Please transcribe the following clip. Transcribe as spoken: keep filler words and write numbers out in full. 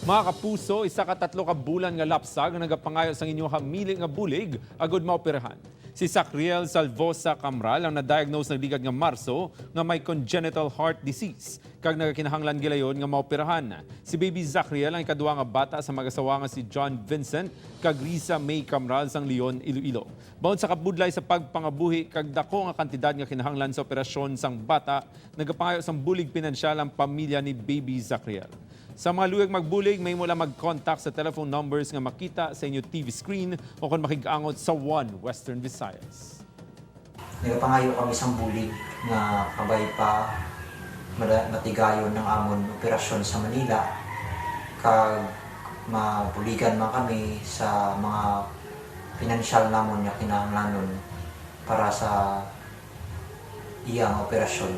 Mga kapuso, isa ka tatlo ka bulan nga lapsag ang nagapangayo sang inyo hamili nga bulig agud maoperahan. Si Sacriel Salvosa Camral ang na-diagnose nagligad nga Marso nga may congenital heart disease kag nagakinahanglan gilayon nga maoperahan. Si Baby Zacriel ang ikadua nga bata sa mag-asawa nga si John Vincent kag Risa May Camral sang Leon, Iloilo. Baon sa kabudlay sa pagpangabuhi kag dako nga kantidad nga kinahanglan sa operasyon sang bata, nagapangayo sang bulig pinansyal ang pamilya ni Baby Zacriel. Sa mga luyag magbulig, mahimo lang mag-contact sa telephone numbers nga makita sa inyo T V screen o kon makig-angot sa One Western Visayas. Nagapangayo kami sang bulig nga kabay pa mada- matigayon ang amon operasyon sa Manila, kag mabuligan man kami sa mga pinansyal namon nga kinahanglanon para sa iyang operasyon.